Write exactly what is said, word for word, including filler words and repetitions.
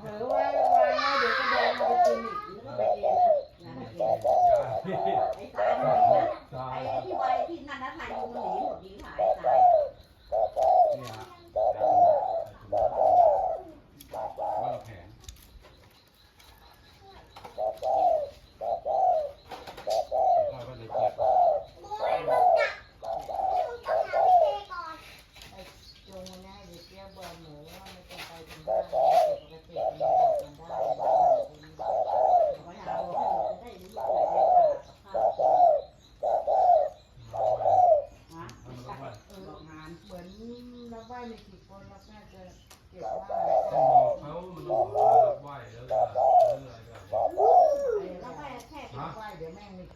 เออ ไว้วางไว้ เดี๋ยวกระดองเอาไปกินอีก หรือว่าไปกินนะ อย่าไปกินนะ ไอ้ตาหน่อยนะ ไอ้ที่ไว้ที่นั่นนะ ถ่ายรูปมันหนีหมด หนีหาย ตาย เนี่ย บ้านแผง เหมือนรับไหว้ในกี่คน รับน่าจะเก็บไหว้ เขามันต้องรับไหว้แล้วก็ รับไหว้แค่เก็บไหว้ เดี๋ยวแม่งไม่คืน